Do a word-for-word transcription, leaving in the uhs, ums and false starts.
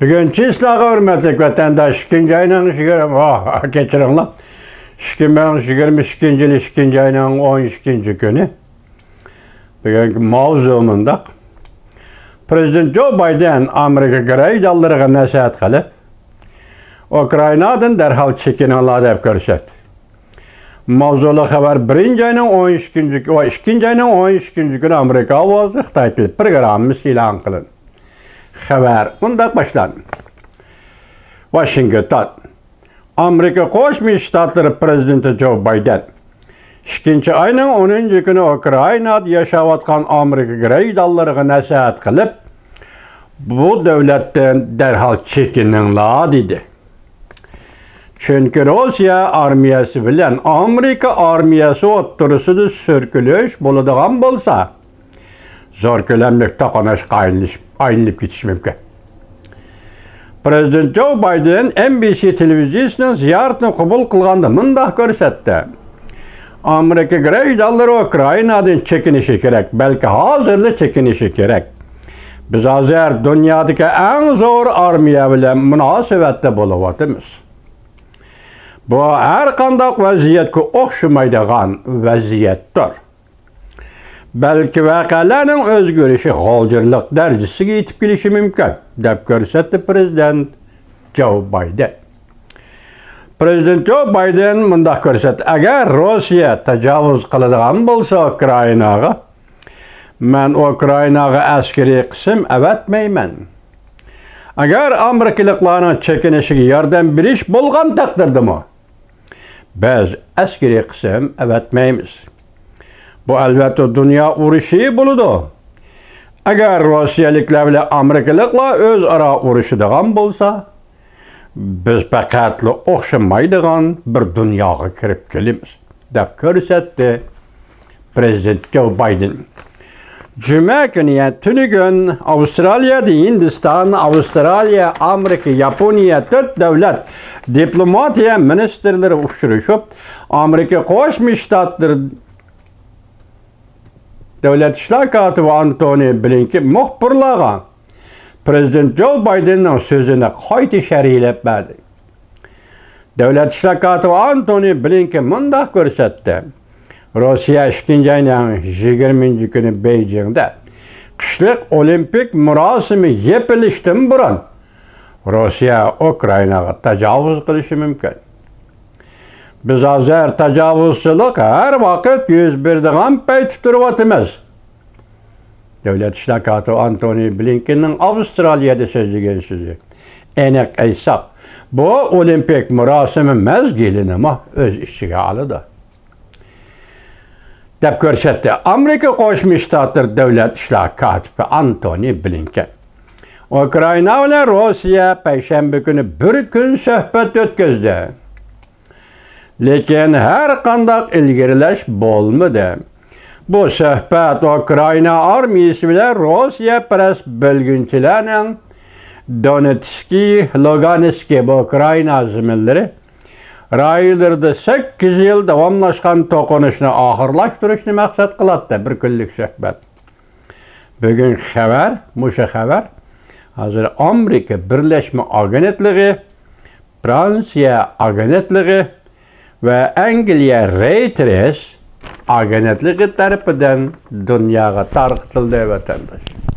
بۈگۈن چېسلاغا ھۆرمەتلىك ۋەتەنداش، ئىككىنچى ئاينىڭ يىگىرمە، ۋاھ، كەچۈرۈڭلار. ئىككى مىڭ يىگىرمە ئىككىنچى يىل ئىككىنچى ئاينىڭ ئون ئىككىنچى كۈنى. بۈگۈنكى ماۋزۇ مۇنداق. پرېزىدېنت جو بايدېن ئامېرىكا گىرەيدانلىرىغا نەسىھەت قىلىپ، ئۇكرائىنادىن دەرھال چېكىنىڭلار دەپ كۆرسەتتى. ماۋزۇلۇق خەۋەر بىرىنچى ئاينىڭ ئون ئىككىنچى، ۋە ئىككىنچى ئاينىڭ ئون ئىككىنچى كۈنى ئامېرىكا ئاۋازى خىتاي تىلى پروگراممىسى ئېلان قىلىندى. خەۋەر مۇنداق باشلاندى. ۋاشىنگتون. ئامېرىكا قوشما شتاتلىرى پرېزىدېنتى جو بايدېن ئىككىنچى ئاينىڭ ئونىنچى كۈنى ئۇكرائىنادا ياشاۋاتقان ئامېرىكا گىرەيدانلىرىغا نەسىھەت قىلىپ، بۇ دۆلەتتىن دەرھال چېكىنىڭلار، دېدى. چۈنكى روسىيە ئارمىيەسى بىلەن ئامېرىكا ئارمىيەسى ئوتتۇرىسىدا سۈركىلىش بولىدىغان بولسا، زور كۆلەملىك توقۇنۇشقا ئايلىنىش-، ئايلىنىپ كېتىشى مۇمكىن. پرېزىدېنت جو بايدېن ئېن بى سى تېلېۋىزىيىسىنىڭ زىيارىتىنى قوبۇل قىلغاندا مۇنداق كۆرسەتتى. ئامېرىكا گىرەيدانلىرى ئۇكرائىنادىن چېكىنىشى كېرەك، بەلكى ھازىرلا چېكىنىشى كېرەك. بىز ھازىر دۇنيادىكى ئەڭ زور ئارمىيە بىلەن مۇناسىۋەتتە بولۇۋاتىمىز. بۇ ھەر قانداق ۋەزىيەتكە ئوخشىمايدىغان ۋەزىيەتتۇر. بەلكى ۋەقەلەرنىڭ ئۆزگىرىشى غالجىرلىق دەرىجىسىگە يېتىپ كېلىشى مۇمكىن، دەپ كۆرسەتتى پرېزىدېنت جو بايدېن. پرېزىدېنت جو بايدېن مۇنداق كۆرسەتتى، ئەگەر روسىيە تاجاۋۇز قىلىدىغان بولسا ئۇكرائىناغا، مەن ئۇكرائىناغا ئەسكىرىي قىسىم ئەۋەتمەيمەن. ئەگەر ئامېرىكىلىقلارنىڭ چېكىنىشىگە ياردەم بېرىش بولغان تەقدىردىمۇ، بىز ئەسكىرىي قىسىم ئەۋەتمەيمىز. بۇ، ئەلۋەتتە، دۇنيا ئۇرۇشى بولىدۇ. ئەگەر روسىيەلىكلەر بىلەن ئامېرىكىلىقلار ئۆزئارا ئۇرۇشىدىغان بولسا، بىز پەقەتلا ئوخشىمايدىغان بىر دۇنياغا كىرىپ قېلىمىز، دەپ كۆرسەتتى پرېزىدېنت جو بايدېن. جۈمە كۈنى، يەنى تۈنۈگۈن ئاۋسترالىيەدە ھىندىستان، ئاۋسترالىيە، ئامېرىكا، ياپونىيە، تۆت دۆلەت دىپلوماتىيە مىنىستىرلىرى ئۇچرىشىپ، ئامېرىكا قوشما شتاتلىرى دۆلەت ئىشلار كاتىپى ئانتونى بلىنكېن مۇخبىرلارغا پرېزىدېنت جو بايدېننىڭ سۆزىنى قايتا شەرھلەپ بەردى. دۆلەت ئىشلار كاتىپى ئانتونى بلىنكېن مۇنداق كۆرسەتتى. روسىيە ئىككىنچى ئاينىڭ يىگىرمىنچى كۈنى بېيجىڭدە قىشلىق ئولىمپىك مۇراسىمى يېپىلىشتىن بۇرۇن روسىيە ئۇكرائىناغا تاجاۋۇز قىلىشى مۇمكىن. بىز ھازىر تاجاۋۇزچىلىق ھەر ۋاقىت يۈز بېرىدىغان پەيتتە تۇرۇۋاتىمىز. دۆلەت ئىشلار كاتىپى ئانتونى بلىنكېننىڭ ئاۋسترالىيەدە سۆزلىگەن سۆزى. ئېنىق ئېيتساق، بۇ ئولىمپىك مۇراسىمى مەزگىلىنىمۇ ئۆز ئىچىگە ئالىدۇ، دەپ كۆرسەتتى ئامېرىكا قوشما شتاتلىرى دۆلەت ئىشلار كاتىپى ئانتونى بلىنكېن. ئۇكرائىنا بىلەن روسىيە پەيشەنبە كۈنى بىر كۈن سۆھبەت ئۆتكۈزدى. لېكىن ھەر قانداق ئىلگىرىلەش بولمىدى. بۇ سۆھبەت ئۇكرائىنا ئارمىيىسى بىلەن روسىيەپەرەس بۆلگۈنچىلەرنىڭ دونېتسكى، لۇگانسكى، بۇ ئۇكرائىنا زېمىنلىرى رايونلىرىدا سەككىز يىل داۋاملاشقان توقۇنۇشنى ئاخىرلاشتۇرۇشنى مەقسەت قىلاتتى. بىر كۈنلۈك سۆھبەت. بۈگۈنكى خەۋەر، مۇشۇ خەۋەر ھازىر ئامېرىكا بىرلەشمە ئاگېنتلىقى، فرانسىيە ئاگېنتلىقى ۋە ئەنگلىيە رېيتېرس ئاگېنتلىقى تەرىپىدىن دۇنياغا تارقىتىلدى، ۋەتەنداش.